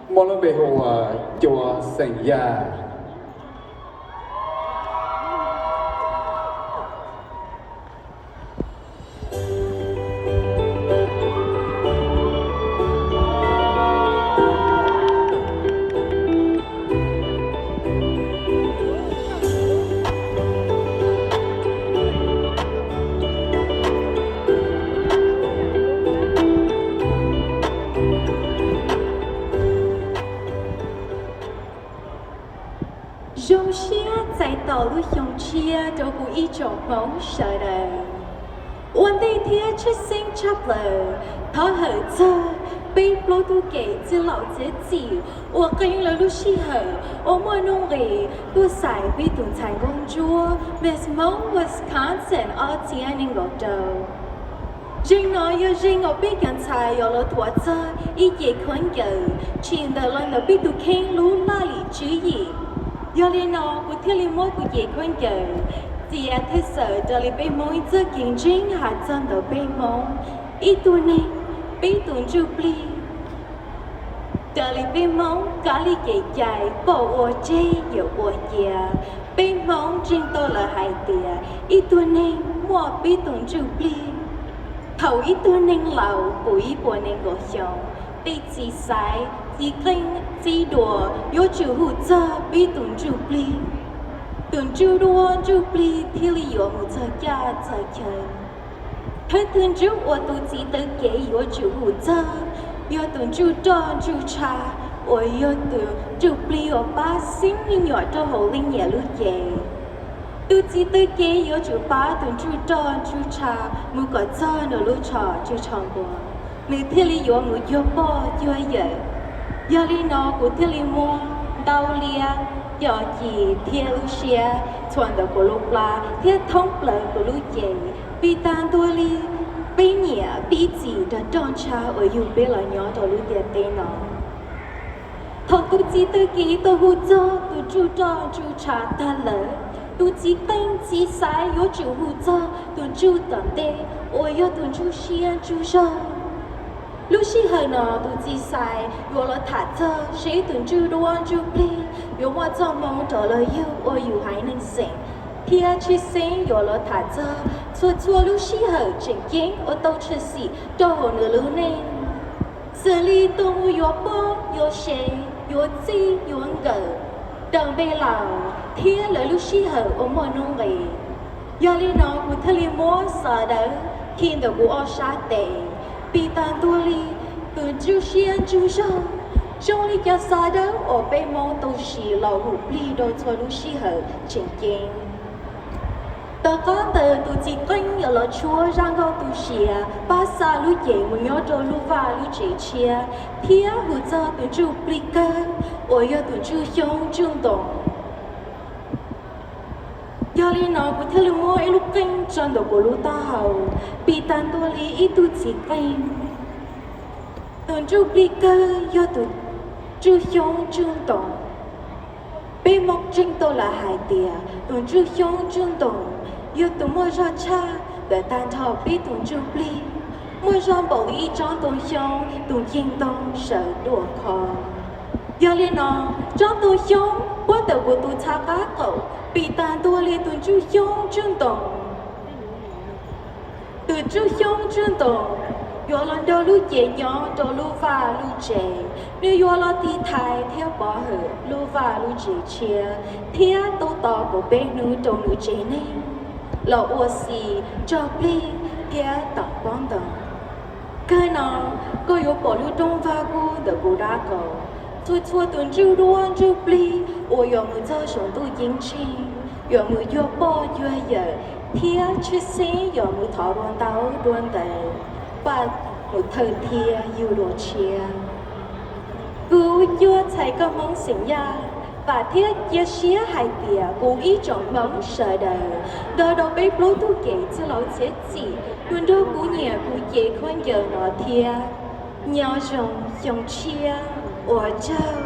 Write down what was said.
Muaj lub npe hu ua Cua Xeem Yaj. Zoo siab txais tos lub xyoo tshiab rau kuv ib tsoom Hmoob sawv daws. Ua ntej thiab tshwj xeeb tshaj plaws, thov hawm txog peb plaub tug kev txwj laus txiav txim uas qee lawv lub sij hawm uas muaj nuj nqis tuaj xaiv peb tus ntxhais nkauj ntsuab Miss Hmoob Wisconsin ob txhiab nees nkaum rau. Zeem no yog zeem uas peb cov ntxhais yuav los thuav txog ib ce khaub ncaws tshwm ntawm los ntawm peb tus kheej lub laj lim tswv yim. Yog li no kuv thiaj li muab kuv ce khaub ncaws txiav thiab xaws raws li peb Hmoob ib txoj kev ntseeg hais txog ntawm peb Hmoob ib tug neeg, peb tus ntsuj plig. Raws li peb Hmoob kav li kev cai pom ua tseg yawm ua cia, peb Hmoob ntseeg tau lawv hais tias ib tug neeg muaj peb tus ntsuj plig. Thaum ib tug neeg laus puv ib puas nees nkaum xyoo, tej txiv xaiv, txiv qeej, txiv duas yuav tsum hu txog peb tus ntsuj plig. Tus ntsuj duab ntsuj plig thiaj li yuav mus txog caj txog chaw. Thawj tus ntsuj uas tus txiv taw kev yuav tsum hu txog yog tus ntsuj roj ntsuj tsha uas yog tus ntsuj plig uas pab xeeb me nyuam rau hauv leej niam lub cev. Tus txiv taw kev yuav tsum pab tus ntsuj roj ntsuj tsha mus kom txog nws lub tsho ntsuj tsho npua, nws thiaj li yuav mus cuag pog cuag yawm. Yog li no kuv thiaj li muab ntau liab cov ci thiab lub siab txhuam ntawm kuv lub plab thiab thoob plaws kuv lub cev, pib tag ntua li peb niam peb txiv rog roj ntsha uas yug peb los nyob rau lub ntiaj teb no. Thaum tus txiv taw kev tau hu txog tus ntsuj roj ntsuj tsha tag lawm, tus txiv qeej txiv xaiv yuav tsum hu txog tus ntsuj tom ntej uas yog tus ntsuj siab ntsuj zog. Lub sij hawm no tus txiv xaiv yuav los tham txog seb tus ntsuj duab ntsuj plig yuav muaj txoj hmoo rov los yug ua yus haiv neeg xeem, thiab tshwj xeeb yuav los tham txog txhua txhua lub sij hawm tseem ceeb uas tau tshwm sim rau hauv nws lub neej, xws li tus uas yuav poj yuav sev yuav txij yuav nkawm, daws npe laus thiab lawv lub sij hawm uas muaj nuj nqis. Yog li no kuv thiaj li muab sawv daws khi ntawm kuv ob sab tes, pib tag ntua li tus ntsuj siab ntsuj zog, zoo li cov sawv daws uas peb Hmoob tau siv los hu plig rau txhua lub sij hawm tseem ceeb. Tom qab ntawd tus txiv qeej yuav los tshuab zaj nkauj tu siav pab xa lub cev mus nyob rau lub vaj lub tsev tshiab, thiab hu txog tus ntsuj plig kawg uas yog tus ntsuj xyoob ntsuj ntoos. Yog li no kuv thiaj li muab ib lub qeej tso ntawm kuv lub taub hau, pib tag ntua li ib tug txiv qeej. Tus ntsuj plig kawg yog tus ntsuj xyoob ntsuj ntoos. Peb Hmoob ntseeg tau lawv hais tias tus ntsuj xyoob ntsuj ntoos yog tus muaj zog tshaj ntawm tag nrho peb tus ntsuj plig, muaj zog npaum li ib tsob ntoo xyoob tus nceeg ntoo sawv duaj kho. Yog li no, tsob ntoo xyoob puab ntawm kuv tus txhais qab qaum pib tag ntua li tus ntsuj xyoob ntsuj ntoos. Tus ntsuj xyoob ntsuj ntoos yuav los nrog lub cev nyob rau lub vaj lub tsev, nws yuav los tiv thaiv thiab pov hwm lub vaj lub tsev tshiab, thiab tuaj tos kuv peb hnub rau nws tsev neeg los ua si, nrog plig thiab tom pob ntoo. Kawg no, koj yuav pom lub rooj vag kub ntawm kuv dab kaus. Txhua txhua tus ntsuj duab ntsuj plig uas yuav mus txog saum ntuj ceeb tsheej, yuav mus cuag pog cuag yawm, thiab tshwj xeeb yuav mus thov dua ntaub dua ntawv, pab mus thawj thiab yug dua tshiab. Kuv Cua Txhais Koj Hmoob Xeem Yaj vam thiab cia siab hais tias kuv ib tsoom Hmoob sawv daws, nrog rau peb plaub tug kev txwj laus txiav txim, yuav nrog kuv nyiam kuv cev khaub ncaws no thiab. Nyob zoo xyoo tshiab, ua tsaug.